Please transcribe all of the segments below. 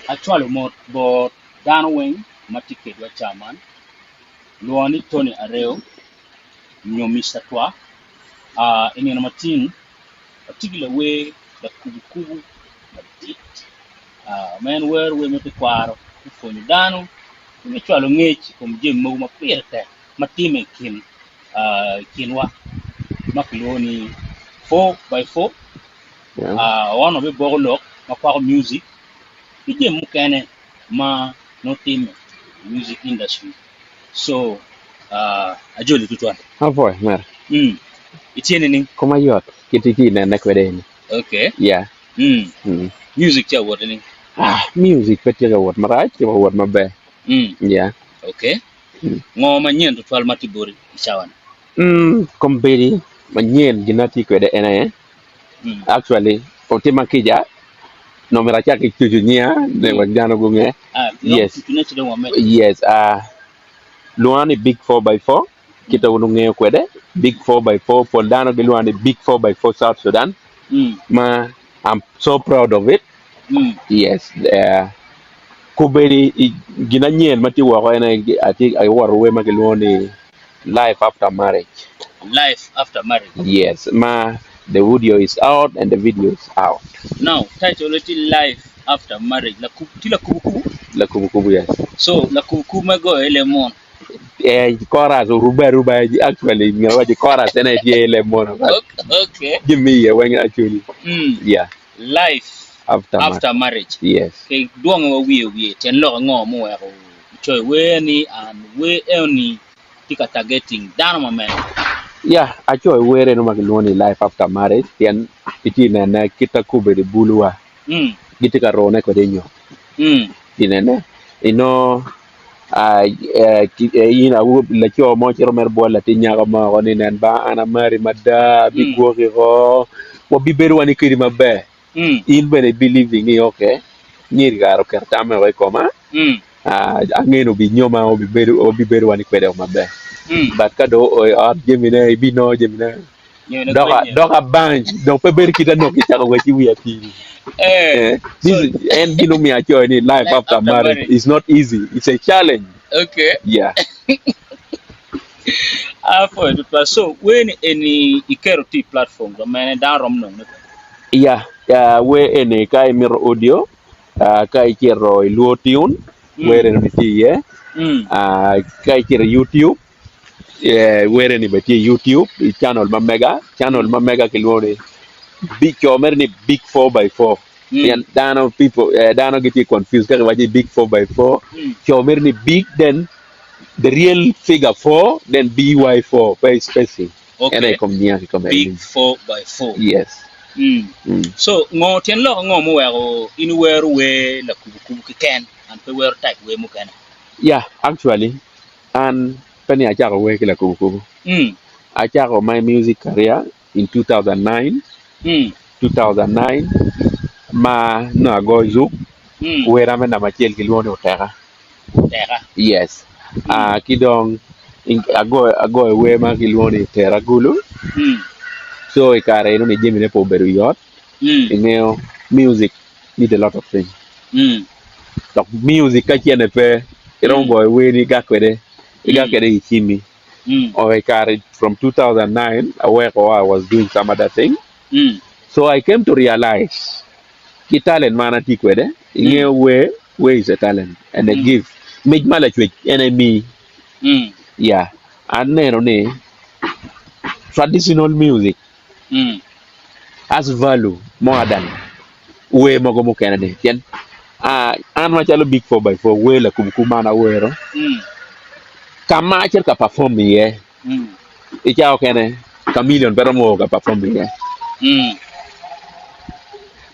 Acwalo mot bot dano weng ma tye kedwa ca man, lwonga ni Tony Areo nyo Mister Twa. I nino matin watye ki lawer lakubukubu madit ma en wero wer me tekwaro me pwonyo dano ki me cwalo ngec i kom jami mogo ma pire tek ma timme i kinwa ma kilwongo ni 4x4. Wan wabiboko lok ma kwako music ki jami mukene ma nongo timme i music industry. So, ajoli tutwal. Apwoyo mere. Mm. Itye nining? Koma yot kit itye inene kwede eni. Okay. Yeah. Mm. Mm. Music tye awot nining? Ah, music pe tye ka wot marac, tye ka wot maber. Mm. Yeah. Okay. Ngo manyen tutwal ma tye boti i cawa ni? Mm, kombeddi manyen gin atye kwede en aye Mm. actually otima kica nongo myero acak ki tuco nyinga ne wek dano gunge. Ah, iromo Yes. tucone ci dong wamedde. Yes, ah lwonga ni Big 4x4 kit ma wun wungeyo kwede Big 4x4 pol dano gilwonga ni Big 4x4 South Sudan Mm. ma I'm so proud of it. Mm. Yes, uh, kobedi i gin anyen ma tye woko en aye atye awoto wer ma gilwongo ni Life After Marriage. Life after marriage. Yes, ma the audio is out and the video is out. Now, title tye Life After Marriage. Lakub, tye lakubukubu? Lakubukubu, yes. So, lakubukubu ma goyo i leb mono. Eh, chorus orubbe aruba actually ngat waco chorus en aye tye i leb mono but Okay. okay. jami iye weng actually. Mm. Yeah, Life after marriage. after marriage. Yes. Ke dwonge wa wiye wiye tyen lok ango muweko icoyo wer ni and wer eni tye ka targeting dano ma mene. Yeah, acoyo wer eno ma kilwongo ni life after marriage pien itye nene kit ma kobedo i buluwa Mm. gitye ka rone kwede nyo Mm. itye nene inongo ah, eh, ki- eh, in awobi laco mo cito mere bwol latin nyako mo oko ni nen ba an amari mada abigwoki ko wabibedo wani kedi maber Mm. in bene i believing ni okay nyiri kara oketo tamme woko i koma Mm. ah, angeyo ni obinyoma obibedo obibedo wani kwede maber Mm. but ka dong oo i ot jamine ibinongo jamine Nyone dok kwenye. dok abany dong pe bedo kit anok kicako wec i wiya tini Eh. Eh, this So, is, en gin omiyo acoyo ni life life after after marriage marriage. is not easy it's a challenge Okay. yeah Apwoyo tutwal. So, wer ni eni iketo tye i platform ma mene dano romo nongo ne kwede? Yeah, uh, wer eni ka imito audio uh, ka icito i Luo Tune Mm. wer eni tye iye Mm. uh, ka icito i YouTube eh, wer eni bene tye i YouTube i channel ma mega channel ma mega kilwongo ni big co mere ni big 4x4 Mm. pien dano people eh, dano gitye confused ka kiwaco ni big 4x4 Mm. co mere ni big then the real figure 4 then by4 pe spacing en aye Okay. kom nyinga kikome Big eni 4x4. yes Mm. mm. So, ngo tyen lok ango muweko in iwero wer lakubukubu keken and pe wero type wer mukene? Yeah, actually an pe ni acako wer ki lakubukubu Mm. acako my music career in 2009 Mm. 2009 ma nongo agoyo zouk Mm. wera me namba acel kilwongo ni oteka Oteka. yes Mm. uh, ki dong in- agoyo agoyo wer ma kilwongo ni tera gulu Mm. so i kare eno ni jamine pe obedo yot Mm. ingeyo music need a lot of things Mm. dok music ka cene pe iromo Mm. goyo werni igak kwede igak Mm. kwede i cimmi Mm. or i kare from 2009 aweko I was doing some other thing Mm. so I came to realize ki talent ma an atye kwede Mm. ingeyo wer wer is a talent and a Mm. gift mic ma lacwec en aye miyi Mm. yeah aneno ni traditional music Mm. has value more than wer mogo mukene ni pien ah, an macalo big 4x4 wer lakubukubu ma an awero Mm. ka ma acito ka perform iye Mm. i cawa okene Chameleon pe romo o ka perform iye Mm.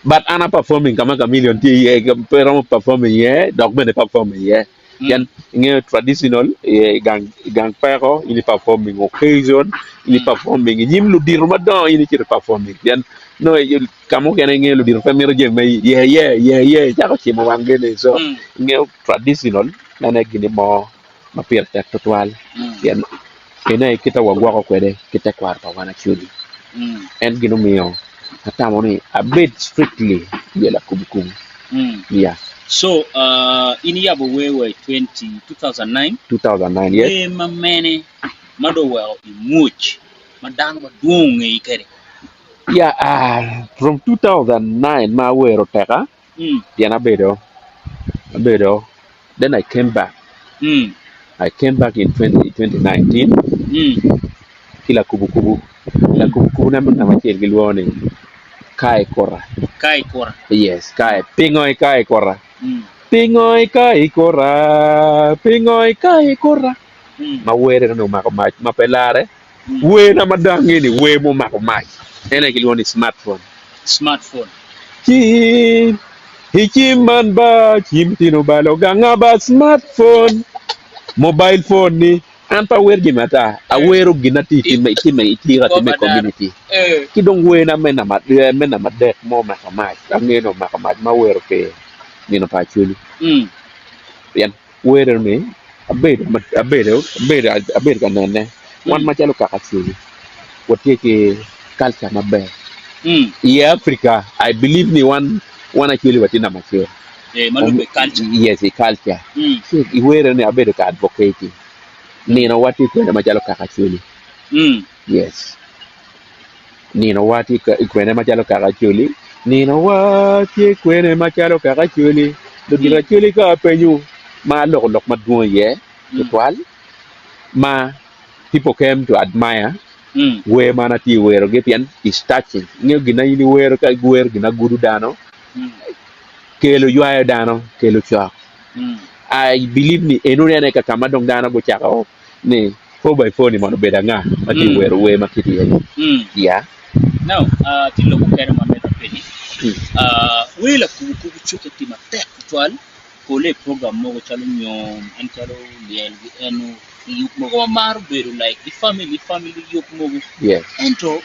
but an a performing ka ma Chameleon tye iye pe romo perform iye dok bene perform iye Mm. pien ingeyo traditional i gang i gang peko in i performing occasion in i Mm. performing i nyim ludito madongo in icito i performing pien nongo i- ka mukene ingeyo ludito pe mito jami me ye ye ye ye icako cimo wanggi ni so Mm. ingeyo traditional en aye gin mo ma pire tek tutwal Mm. pien en aye kit ma wagwoko kwede ki tekwaro pa wan Acholi. Mm. En gin omiyo atamo ni abed strictly i lakubukubu. Yeah. So, in iyabo wer wa i 20, 2009? 2009, yes. Wer ma mene ma dong oweko imwoc ma dano madwong ongeyi kwede? Yeah, from 2009 ma awero teka, pien abedo, abedo, then I came back. I came back in 20, 2019 ki lakubukubu. Lakubukubu na namba acel gilwongo ni Kai Kura. Kai Kura. Yes, Kai. Pingo i Kai Kura? Pingo i Kai Kura? Pingo i Kai Kura? Ma were ni omako mac ma pe lare. Wer na ma dong angeyo ni wer mumako mac en aye gilwongo ni smartphone. Smartphone. Cim, i cim man ba, cim tino balo ganga ba smartphone, mobile phone ni an pe awero jami ata, awero gin na tye time time itye ka time i community. Ki dong wer na me namba me namba adek ma omako mac angeyo ni omako mac ma awero pi nino pa Acholi. Pien Wer eni abedo abedo abedo abedo ka nene wan macalo kaka Acholi watye ki culture maber i Africa I believe ni wan wan Acholi watye namba acel yes i culture ci i wer eni abedo ka advocating nino wa tye kwene macalo kaka Acholi yes nino wa tye kwene macalo kaka Acholi nino wa tye kwene macalo kaka Acholi ludito Acholi ka apenyo ma aloko lok madwong iye tutwal ma people came to admire wer man atye werogi pien is touching ingeyo gin ma in iwero ka iwero gin ma gudo dano kelo ywayo dano kelo cok I believe ni eno ni ene ka ma dong dano gucako ni 4x4 ni mono obedo anga ma tye ka wero wer ma kiti eni ya. Now, tye lok mukene ma amito apenyi. Wer lakubukubu cukke tye matek tutwal pole i program mogo calo nyom, en calo lyel gi eno, yub mogo ma maro bedo like i family family yub mogo. Yes. Ento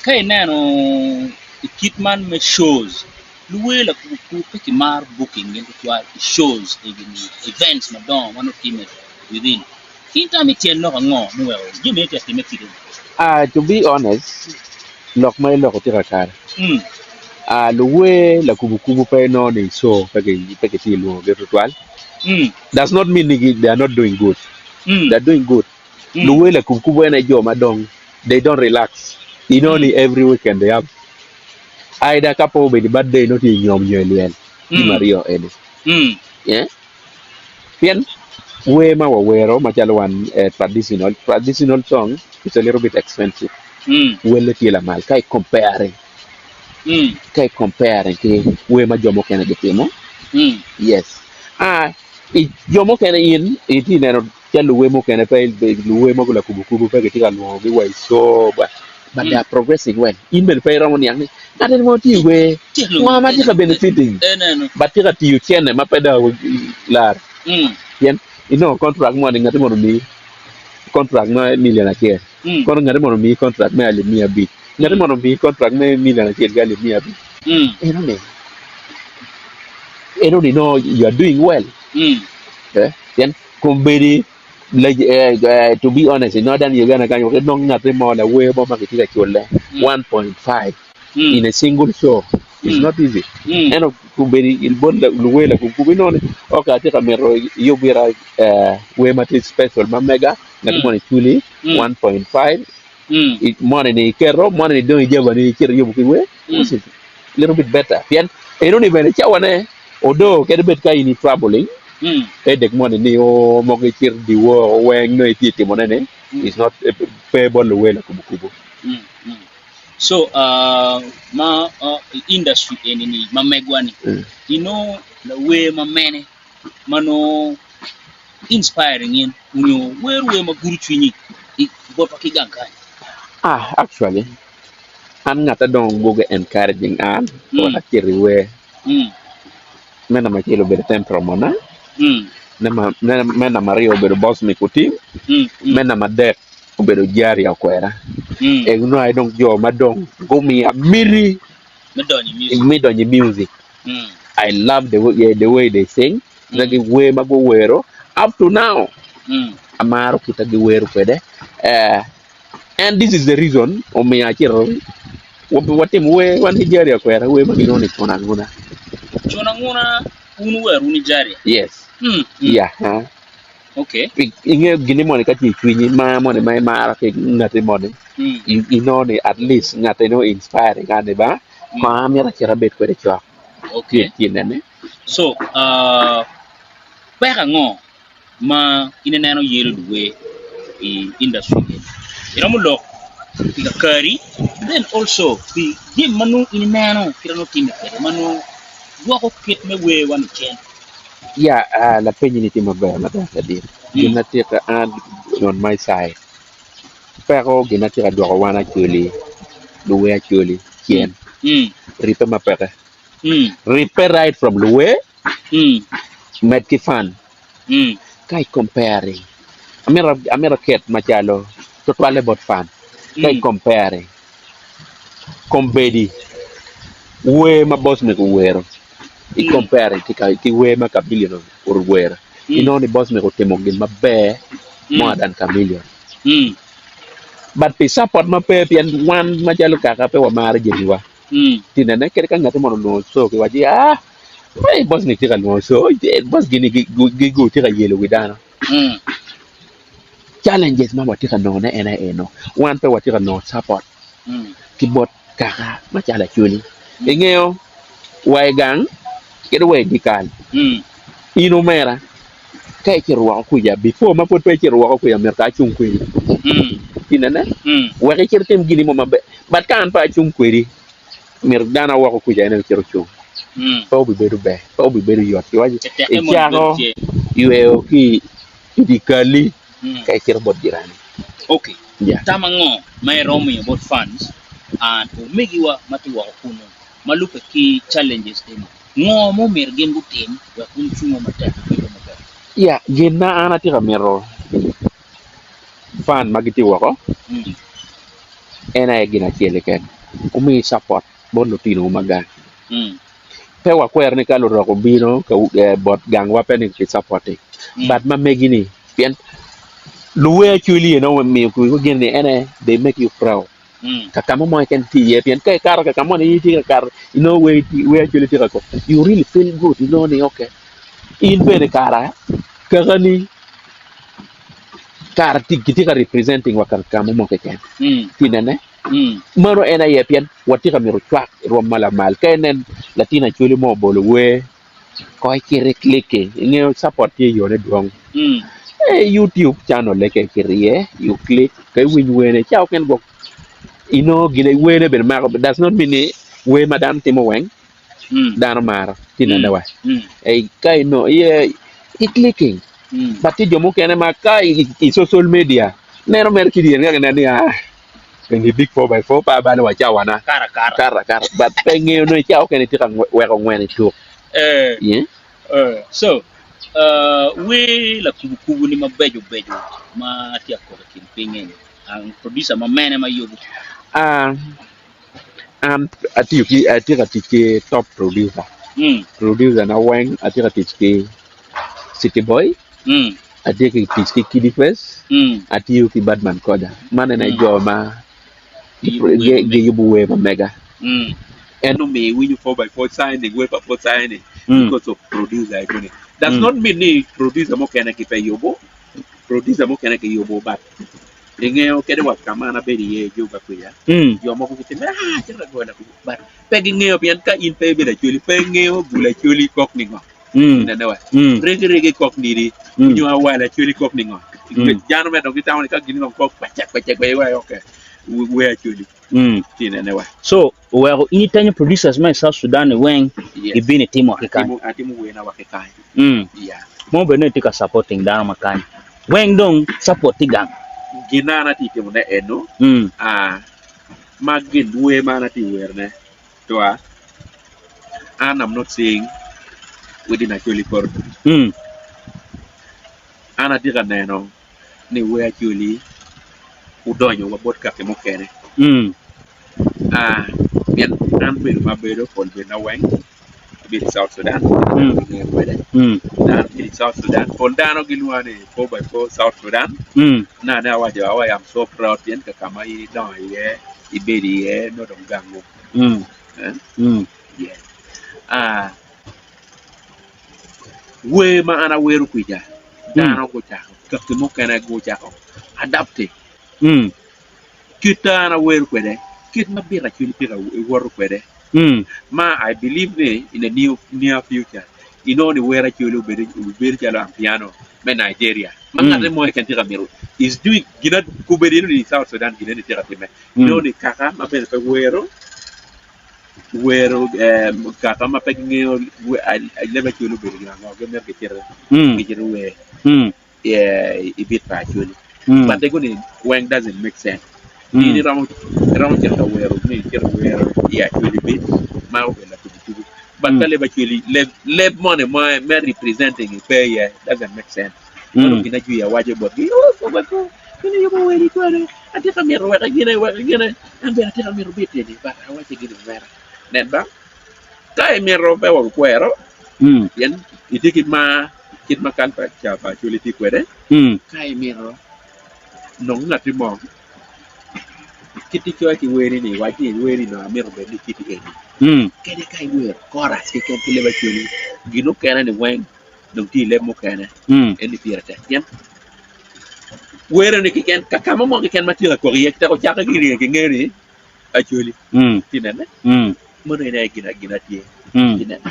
ka ineno i kit man me shows, luwer lakubukubu pe kimaro booking gin tutwal i shows egi-ni, events madongo ma nongo timme within. In itamo ni tyen lok ango muweko jami eni tye ka timme kit-ni? Ah, to be honest, lok ma iloko tye kakare. Ah, luwer lakubukubu pe inongo ni show pe ki pe kitye lwongogi tutwal. Does not mean ni they are not doing good. They are doing good. Luwer lakubukubu en aye jo ma dong they don't relax. Inongo ni every weekend they have either ka pe obedo i birthday nongo tye i nyom nyo i lyel. Jami aryo eni. Yeah. Pien wer ma wawero macalo wan traditional, traditional song is a little bit expensive. Welle tye lamal ka i comparing, ka i comparing ki wer ma jo mukene gitimo. Yes. Ah, i jo mukene in itye neno cal luwer mukene pe luwer mogo lakubo kubo pe gitye ka lwongogi wa i show but, but they are progressing well. In bene pe iromo niang ni ngat eni mono tye i wer ngo ma tye ka benefiting but tye ka tiyo cene ma pe dong lar pien inongo contract moni ngati mono omiyi contract me million acel kono ngati mono omiyi contract me alip miya abic ngati mono omiyi contract me million acel ki alip miya abic enoni enoni nongo you are doing well pien kombeddi to be honest i northern Uganda kany wek inong ngati mo lawer mo ma kitye ka cule 1.5 in a single show is not easy ento kombeddi bot luwer lakukubi inongo ni ok atye ka mito iyub gira wer ma tye special ma mega ngati moni culi 1.5 moni ni iketo moni ni dong ijabani icito iyubo ki wer which is little bit better pien enoni bene cawane Odo kadi bed ka in i traveling headache moni ni o mogo icito dyewor weng nongo itye timone ni is not pe bot luwer lakubo kubo. So ma i industry eni ni ma megwa ni inongo lawer ma mene ma nongo inspiring in onyo wero wer ma gudo cwinyi botwa ki gang kany? Ah actually an ngat adongo guge encouraging an wek acit i wer. Me namba acel obedo Tempero Mona, me namba aryo obedo Bosmic Otim, me namba adek obedo Jari Okwera. Egi nongo aye dong jo ma dong gumiya miti me donyo i music. I love the way, the way they sing, na giwer ma guwero up to now amaro kit ma giwero kwede. Eh, and this is the reason omiyo acito watimo wer wan ki Jerry Akwera wer ma gilwongo ni Cun Anguna. Cun anguna un wuwero wun ijaria. Yes. Mm. Yeah. Huh? Okay. Ingeyo gini moni ka tye i cwinyi, mar moni ma imaro ki ngati moni, Mm. inongo ni at least ngati ni o-inspiring an ni ba, Mm. kong amito acit abed kwede cok. Okay. Tye nene. So, uh, peko ango ma in ineno yelo luwer i industry eni? Iromo lok pi kakari then also pi jami ma nongo in ineno kite nongo timme kwede ma nongo dwoko kit me werwa ni cen. Ya, uh, lapenyi ni tye maber mada ladit. Gin Mm. atika an on my side. Peko gin atika dwoko wan acholi, luwer acholi cen. Mm. Ribbe ma peke. Mm. Ribbe right from luwer Mm. med ki fan. Mm. Ka i comparing, amito amito aket macalo tutwalle bot fan. Ka i Mm. comparing, kombeddi wer ma Bosmic owero i Mm. comparing ki, ka- ki wer ma Chameleon owero, Mm. inongo ni Bosmic otimo gin maber more Mm. than Chameleon. Mm. But pi support ma pe pien wan macalo kaka pe wamaro jamiwa. Mm. Tinene kadi ka ngati mono olwongo co kiwaci ah hey, Bosmic tye ka lwongo co, bos gini gigu tye ka yelo wi dano. Mm. Challenges ma watye ka nongone en aye eno, wan pe watye ka nongo support Mm. ki bot kaka macalo Acholi. Ingeyo wa i gang kadi wa i dye kal, Mm. in omera ka icito woko kuca before ma pwod pe icito woko kuca myero ka acung kwedi. Mm. Inene? Mm. Wek icit itim gini mo maber. But ka an pe acung kwedi, myero dano awoko kuca en aye ocit ocung. Mm. Pe obibedo ber, pe obibedo yot. Iwaci Tekke mono icako bedo tye. yweo ki i dye kali Mm. ka icito bot jirani. Okay. Yeah. Tam ango ma iromo miyo bot fans and omegiwa ma tye woko kunu ma lubbe ki challenges eni? Ngo ma omyero gin gutim wek wun cungo matek bedo maber? Yeah, gin ma an atye ka mito fan ma gitye woko Mm. en aye gin acel keken, wumi support bot lutinowu ma gang. Mm. Pe wakwero ni ka lurok obino ka bot gangwa pe ni ki supporti Mm. but ma megi ni pien luwer acholi eno miyo gin ni en aye they make you proud. Mm. Ka ka mo mo keken tye iye pien ka ikato ka ka mo ni in itye ka kato inongo wer wer acholi tye ka kok you really feel good inongo ni okay in bene kara kakani kara gitye ka representing wa ka ka mo mo keken Mm. ti nene Mm. mano en aye pien watye ka mito cwak i rwom ma lamal ka inen latin acholi mo obolo wer ko icit i-click-ki ingeyo support tye yone dwong Mm. e YouTube channel ka icito iye you click ka iwiny werne ca okene gwok inongo gine werne bene mako does not mean ni wer ma dano timo weng Mm. dano maro ti Mm. nene wa Mm. e ka inongo iye i clicking Mm. but tye jo mukene ma ka i, i social media neno mere ki dyere ka gineno ni ah eni big 4x4 pe abalo wa cawana Kara kara. kara kara but pe ngeyo nongo i cawa okene tye ka ngwe- weko ngwen i tuk Eh, yeah. eh, so, uh, wer lakubukubu ni mabeco beco ma tye akok i kin piny eni. Ang producer ma mene ma yubo. Ah, an atiyo ki atye ka tic ki top producer Mm. producer na weng atye ka tic ki City Boy Mm. atye ka tic ki Kidi Face Mm. atiyo ki Badman Koja man ene Mm. jo ma Giyubo wer ma mega. giyubo wer ma mega Mm. en omiyo iwinyo 4x4 signing wer pa 4 signing Mm. because of producer ekoni does Mm. not mean ni producer mukene ki pe yubo producer mukene ki yubo but ingeyo kede wa ka ma an abedo iye i Juba kwica Mm. jo mogo gitye mere ah cito ka goyo lakubo but pe gingeyo pien ka in pe ibedo acholi pe ingeyo bul acholi kok ni ngo Mm. inene wa Mm. regi regi kok nidi Mm. nyo awal acholi kok ni ngo Mm. dano mere dong gitamo ni ka gin dong kok kwecek kwecek we we okay we acholi Mm. tinene wa So, oweko in itenyo producers ma i South Sudan ni weng yes ibino itimo ki kany. atimo atimo wena wa ki kany Mm. yeah Mo bene itye ka supporting dano ma kany. Weng dong support tye gang. Gin na an atye timone eno Mm. ah ma gin wer ma an atye werone twa an I'm not saying within Acholi corridor Mm. an atye ka neno ni wer Acholi odonyo wa bot kaki mukene Mm. ah pien an bedo ma abedo pol bed na weng abedo i South Sudan Mm. gingeyo kwede Mm. dano bedo i South Sudan pol dano gilwonga ni 4x4 South Sudan Mm. nane awaco awaco I'm so proud pien ka ka ma in idongo iye ibedo iye nongo dong gangu Mm. eh? Mm. Yeah. Ah, Wer ma an awero kwica, dano gucako, kaki mukene gucako adapting. Kit ma an awero kwede, kit ma bita cwiny tika iwoto kwede, ma I believe ni in the near future inongo ni wer acwali obedo calo ampiano me Nigeria ma ngate mo keken tye ka mito is doing gin obedo eno ni South Sudan gin eni tye ka time inongo ni kaka ma bene pe wero wero kaka ma pe gingeyo leb Acholi obedo gin ango gimito gicit wer i bit pa Acholi but ego ni weng doesn't make sense in iromo iromo cito ka wero ni icito iwero i Acholi bit ma obedo latubutubu but ka leb Acholi leb leb moni ma me representing pe iye doesn't make sense meno gin ajwi awaco botgi gin iyubo weri kwede atye ka mito wek gine wek gine an bene atye ka mito bit eni but awaci gin omera nen ba ka imito pe wabikwero pien itye ki mar kit ma kalca pa Acholi tye kwede, ka imito nong ngatti mo kit icoyo ki werni ni iwac ni werni nongo amito obed ni kiti eni kadi ka iwero korac keken ki leb Acholi gin mukene ni weng dong tye i leb mukene eni pire tek pien weroni keken kakama mo keken ma tye ka kok iye tek ocakke ki ringo kingeyo ni Acholi tye nene meno en aye gin atye tye nene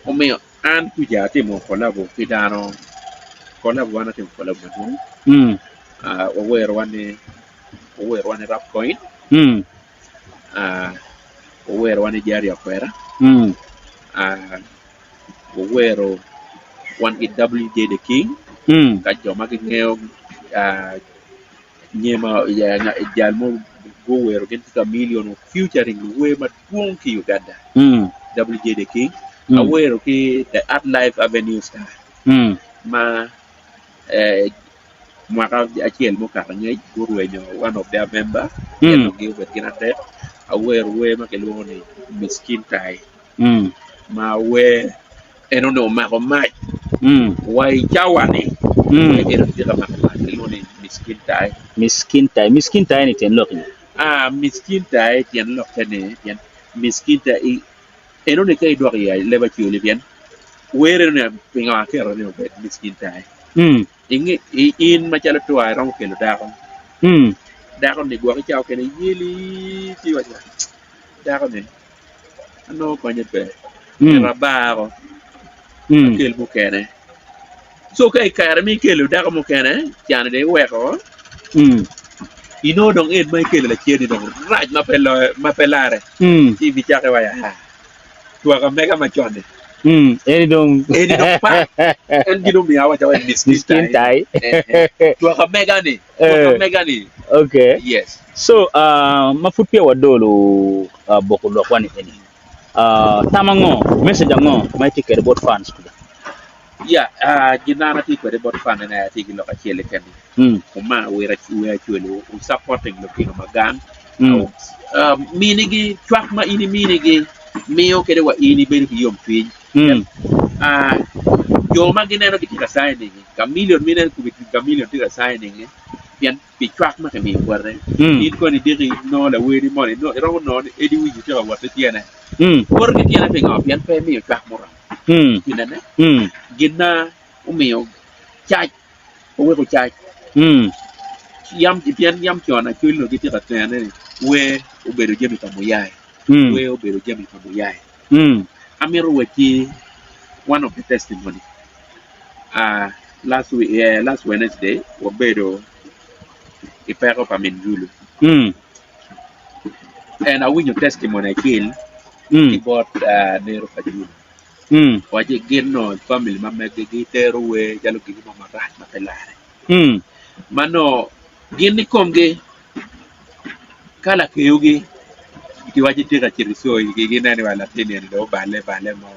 omiyo An kuca atimo kolabo ki dano, kolabo an atimo kolabo madwong, wawero wan ni wawero wan ni rap coin, wawero wan ni Jari Akwera, wawero wan ki WJ the King ka jo ma gingeyo Jal mo guwero gin ki Chameleon featuring luwer madwong ki i Uganda WJ The King awero ki The Art Life Avenue Star ma mwaka acel mukato angec gurwenyo one of their member ento gin obedo gin adek awero wer ma kilwongo ni Miskin Tai. Ma wer en onongo omako mac wa i cawa-ni en tye ka mako mac kilwongo ni Miskin Tai. Miskin Tai, Miskin Tai ni tyen lok ni? Ah, Miskin Tai tyen lokke ni pien Miskin Tai enoni ka idwoko i leb Acholi pien wer enoni pingo aketo ni obed Miskin Tai? Inge in macalo twa iromo kelo dako, dako-ni gwok i cawa okene yeli ci iwaco dako-ni anongo konye pe myero abako akel mukene co ka i kare ma ikelo dako mukene cani dong iweko inongo dong en ma ikelo lacen-ni dong rac ma pe loyo ma pe lare ci ibicako iwaco aa twaka mega macon-ni Eni dong eni dong pat en gin omiyo awaco ni miskin tai twaka mega-ni twaka mega-ni okay yes So, ma pud peya wadolo boko lokwa ni eni, tam ango, message ango ma itye kwede bot fans kuca? Ya, gin ma an atye kwede bot fan ene atye ki lok acel keken ni, wumar wer acwali, wu supporting lutino ma gang, minigi cwak ma in iminigi miyo kede wa in ibedo ki yomcwiny. Jo ma gineno gitye ka signing, Chameleon ma ineno Chameleon tye ka signing pien pi cwak ma kimiyo bote. In koni diki inongo lawerni moni, iromo nongo ni Eddie Wici tye ka wot ki tyene. Woto ki tyene pingo? Pien pe emiyo cwak muromo. Inene? Gin ma omiyo cac, oweko cac. Yam, pien yam con Acholi onongo gitye ka tene ni wer obedo jami pa muyaye. Wer obedo jami pa muyaye. Amito wacci one of the testimony last week, last Wednesday wabedo i peko pa min Julu and awinyo testimony acel ki bot nero pa Julu owaco gin nongo family ma mege gitero wer calo gin mo marac ma pe lare ma nongo gin i komgi Ka lakeyogi giwaco tye ka cito i coyigi gineno ni wa latin eni dong obale bale mo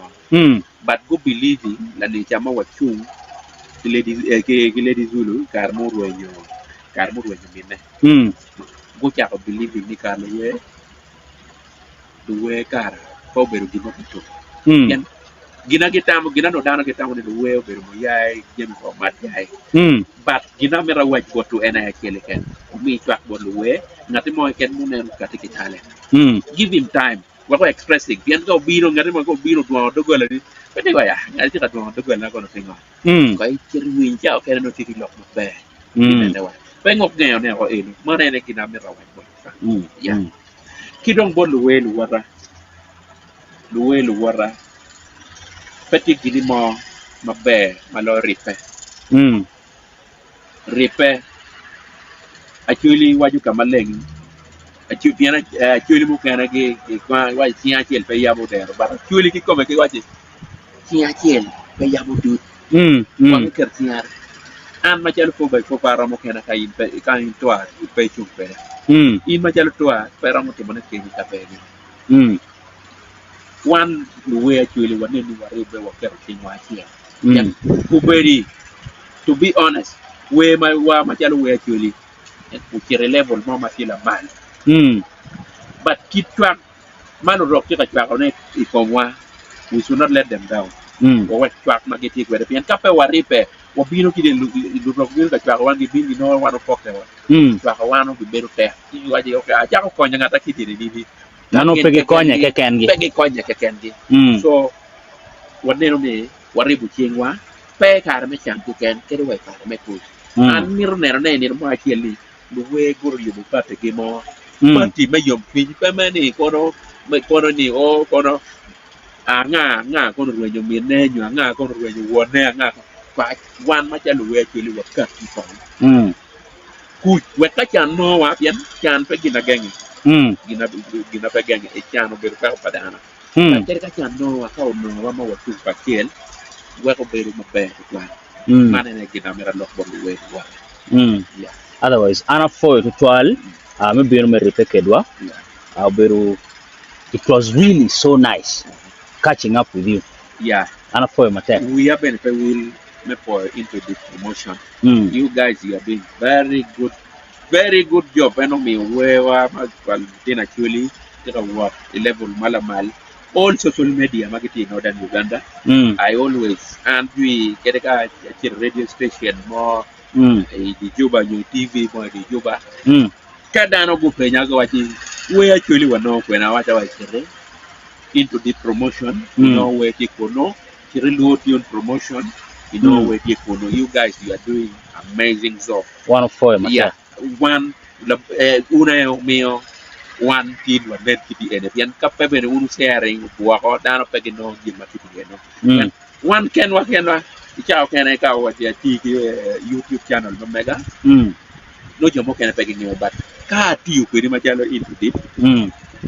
but gu believe lanica ma wacung ki lady Zulu i kare ma orwenyo kare ma orwenyo minne gucako believing ni kare luwer luwer kara pe obedo gin mo me tuko pien gin gitamo gin onongo dano gitamo ni luwer obedo muyai jami pa omat jai but gin ma amito awac botwu en aye acel keken wumi cwak bot luwer ngati mo keken muneno kati ki talent give him time. Wek o expressing pien ka obino ngati mo ka obino odwongo doggolani pe tye ya ngati tye ka dwongo doggolana kono pingo ko icit iwiny ca okene nongo tye ki lok maber inene wa pe ngok gengo ne oko eno mano en aye gin amito awac bot ya ki dong bot luwer luwota luwer luwota pe tye gini mo maber ma loyo ribbe. Ribbe. Acholi waco ka maleng pien acholi mukene giwaco cing acel pe yabo dero but acholi kikome giwaco cing acel pe yabo dud wang iketo cing aryo an macalo 4x4 pe aromo kena ka in twa pe icung kweda in macalo twa pe iromo timone keni ka pe gin wan luwer acholi wanen ni waribbe waketo cingwa acel pien obedi To be honest, wer ma wa macalo wer Acholi ocito i level mo ma tye lamal. But kit cwak ma lurok tye ka cwakone i komwa, we should not let them down. Wawek cwak ma gitye kwede pien ka pe waribbe, wabino ki lurok bino ka cwako wan gibino ginongo wan opokke wa. Cwako wan obibedo tek. Ci giwaco ni okay, acako konyo ngat akiti ni nini. Mano pe gikonye kekengi. Pe gikonye kekengi. So waneno ni waribo cingwa pe i kare me can keken, kadi wa i kare me kuc. An mito neno ne i nino mo acel ni luwer guryebo patigi mo, pati me yomcwiny, pe me ni kono kono ni o kono anga anga kono orwenyo minne nyo anga kono orwenyo wonne anga kono wan macalo luwer actually wakati kong kuc wek ka can nongowa pien can pe gin na genge gin na pe genge can obedo peko pa dano. Kadi ka can nongowa, ka onongowa ma watung kacel, weko bedo maber tutwal. Man en aye gin ma amito alok bot luwer luwota. Yeah. Otherwise, an apwoyo tutwal me bino me ribbe kedwa. Obedo, it was really so nice catching up with you. Yeah. An apwoyo matek. Wiya bene pe wil me pwoyo into this promotion. You guys, you are doing very good Very good job en omiyo werwa ma pa lutino Acholi tye ka wot i level ma lamal all social media ma gitye i Northern Uganda I always an jwi kadi ka acito i radio station mo i dye Juba nyo i TV mo i dye Juba ka dano gupenya giwaci wer Acholi wanongo kwene awaco awaca citi into deep promotion inongo wer tye kunu citi ilwor tune promotion inongo wer tye kunu you guys you are doing amazing job. Wan opwoyo matek. Yeah, wan un aye wumiyo wan tin wanen kiti eni pien ka pe bene wun sharing woko dano pe ginongo gin ma kiti eno. Pien wan kenwa kenwa i cawa okene ka waci ati ki YouTube channel ma mega nongo jo mukene pe gingeyo but ka atiyo kwedi macalo into deep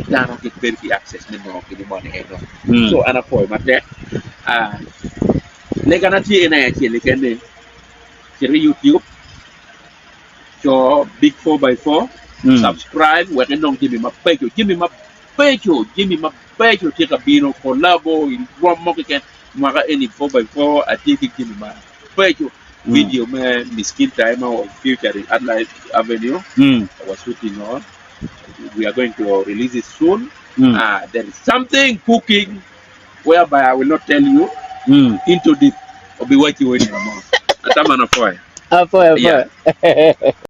dano gibedo ki access me nongo gin moni eno. So an apwoyo matek. Legana tye en aye acel keken ni Cit i YouTube, co Big 4x4, subscribe wek inong jami mabeco, jami mabeco, jami mabeco tye ka bino, collabo i rwom mo keken. Mwaka eni 4x4 atye ki jami mabeco, video me Miskin Time featuring Adelaide Avenue was shooting on. We are going to release it soon. There is something cooking whereby I will not tell you into deep obiwaci weng nino mo. Ata man apwoyo. Apwoyo, apwoyo. Yeah.